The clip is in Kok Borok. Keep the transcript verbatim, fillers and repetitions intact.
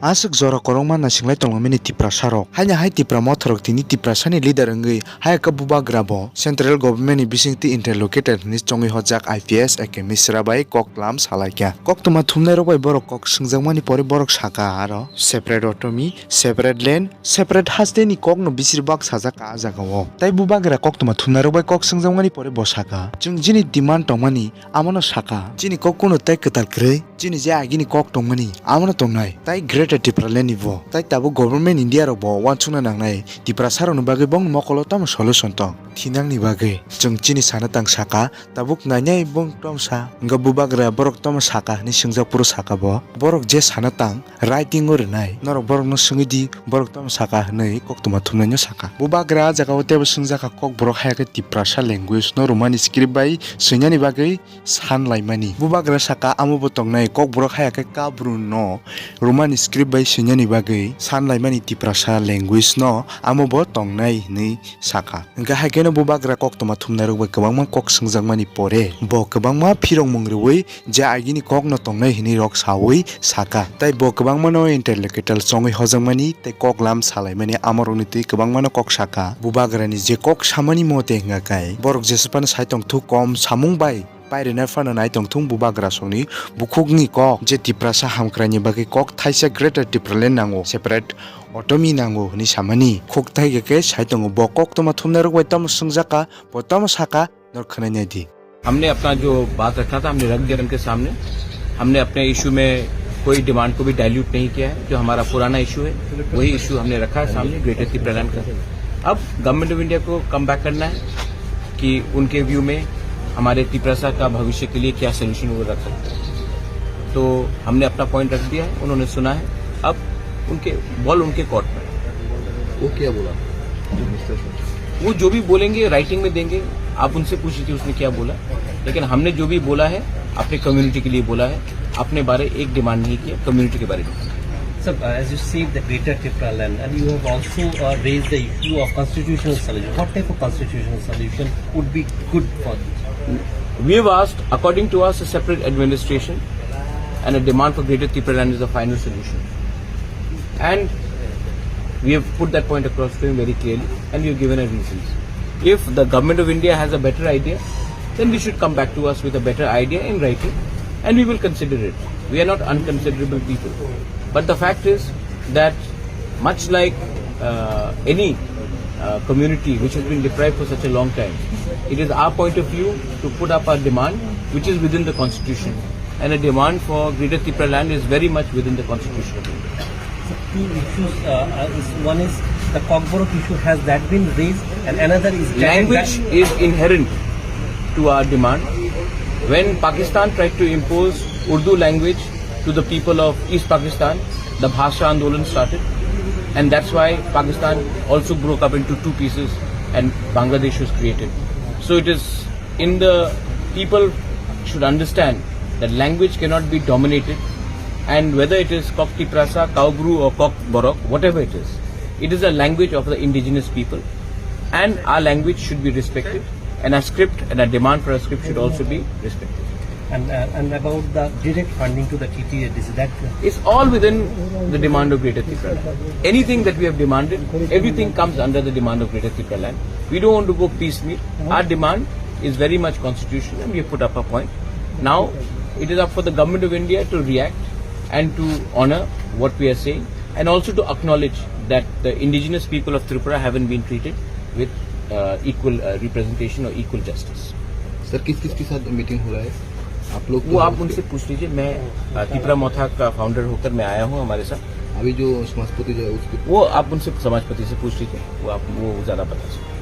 Aswk jora kwrwngma nasinglai tongmani Tiprasarok. Haino hai Tipra motharok tini Tiprasani leader wngwi hai khe bubagra bo central government ni bisingtwi interlocutor hinwi chongwi hojak I P S A K Misra bai kok lam salaikha. Koktwma thumnairok bai borok kok swngjakmani pore borok sakha aro separate autonomy, separate land, separate hasteni kokno bisirbak sajak a jagao. Tai bubagra koktwma thumnairok bai kok swngjakmani pore bo sakha, chwng jini demand tongmani amono sakha. Chini kok kunu tai kwtal kwrwi, chini je agini kok tongmani amono tongnai. Tai Greater Tipraland ni bo, tai tabuk government India rok bo uansukna nangnai Tiprasa rokni bagwi bongni mokolo tamo solution tong. Thinangni bagwi chwng chini sana tang sakha, tabuk nainai bong tamo sa, wngkha bubagra borok tamo sakha hinwi swngjak phuru sakha bo. Borok je sana tang, writing o rwnai. Norok borokno swngwi di, borok tamo sakha hinwi koktwma thumnaino sakha. Bubagra a jagao teibo swngjakha kokborok haya khe Tiprasa language no Romani script bai swinani bagwi san laimani. Bubagra sakha amo bo tongnai, kokborok haya khe Kabru no Romani script bai swinani bagwi san laimani Tiprasa language no amo bo tongnai hinwi sakha. Hwnkhe hai kheno bubagra koktwma thumnairok bai kwbangma kok swngjakmani pore bo kwbangma phirokmung rwui je agini kokno tongnai hinwi rok saui sakha. Tai bo kwbangmano interlocutor chongwi hojakmani tei kok lam salaimani amorokni twi kwbangmano kok sakha. Bubagrani je kok samani mote hwnkha khe borok jesaphano sai tongthuk kom samung bai pairwna phano nai tongthung bubagrasongni bukhukni kok je Tiprasa hamkraini bagwi kok thaisa Greater Tipraland nango, separate autonomy nango hinwi samani khuk thai khe sai tongo. Bo koktwma thumnairok bai tamo swngjakha, bo tamo sakha, norok khwnai nai di. हमने अपना जो बात रखा था, हमने रख दिया उनके सामने। हमने अपने इशू में कोई डिमांड को भी डाइल्यूट नहीं किया है। जो हमारा पुराना इशू है, वही इशू हमने रखा है सामने, ग्रेटर तिप्रालैंड का। अब गवर्नमेंट ऑफ इंडिया को कम बैक करना है कि उनके व्यू में हमारे तिप्रासा का भविष्य के लिए क्या सॉल्यूशन वो रख सकते हैं। तो हमने अपना पॉइंट रख दिया है, उन्होंने सुना है। अब उनके बॉल उनके कोर्ट में। वो क्या बोला? वो जो भी बोलेंगे, राइटिंग में देंगे, आप उनसे पूछ लीजिए उसने क्या बोला। लेकिन हमने जो भी बोला है, अपने कम्युनिटी के लिए बोला है, अपने बारे एक डिमांड नहीं किया कम्युनिटी के बारे में। Sir, uh, as you said, the Greater Tipraland, and you have also, uh, raised the issue of constitutional solution. What type of constitutional solution would be good for this? We have asked, according to us, a separate administration and a demand for Greater Tipraland is the final solution. And we have put that point across to him very clearly, and we have given our reasons. If the government of India has a better idea, then we should come back to us with a better idea in writing, and we will consider it. We are not unconsiderable people. But the fact is that, much like, uh, any, uh, community which has been deprived for such a long time, it is our point of view to put up our demand, which is within the constitution. And a demand for Greater Tipraland is very much within the constitution of India. So two issues, uh, uh, is, one is the Kokborok issue, has that been raised, and another is that Language is inherent to our demand. When Pakistan tried to impose Urdu language to the people of East Pakistan, the Bhasha Andolan started, and that's why Pakistan also broke up into two pieces and Bangladesh was created. So it is in the people should understand that language cannot be dominated, and whether it is Kok Tiprasa, Kaubru or Kok Borok, whatever it is, it is a language of the indigenous people, and our language should be respected, and our script and our demand for a script should also be respected. And, uh, and about the direct funding to the T T A D C, that It's all within the demand of Greater Tipraland. Anything that we have demanded, everything comes under the demand of Greater Tipraland. We don't want to go piecemeal. Our demand is very much constitutional and we have put up a point. Now, it is up for the Government of India to react and to honor what we are saying and also to acknowledge that the indigenous people of Tripura haven't been treated with, uh, equal, uh, representation or equal justice. Sir, किस किस के साथ मीटिंग हो रहा है आप लोग वो तो आप उनसे पूछ लीजिए। मैं, अ, तिपरा मोथा का फाउंडर होकर मैं आया हूँ हमारे साथ। अभी जो समाजपति जो है उसके वो आप उनसे, समाजपति से पूछ लीजिए, वो आप, वो ज़्यादा बता सकते हैं।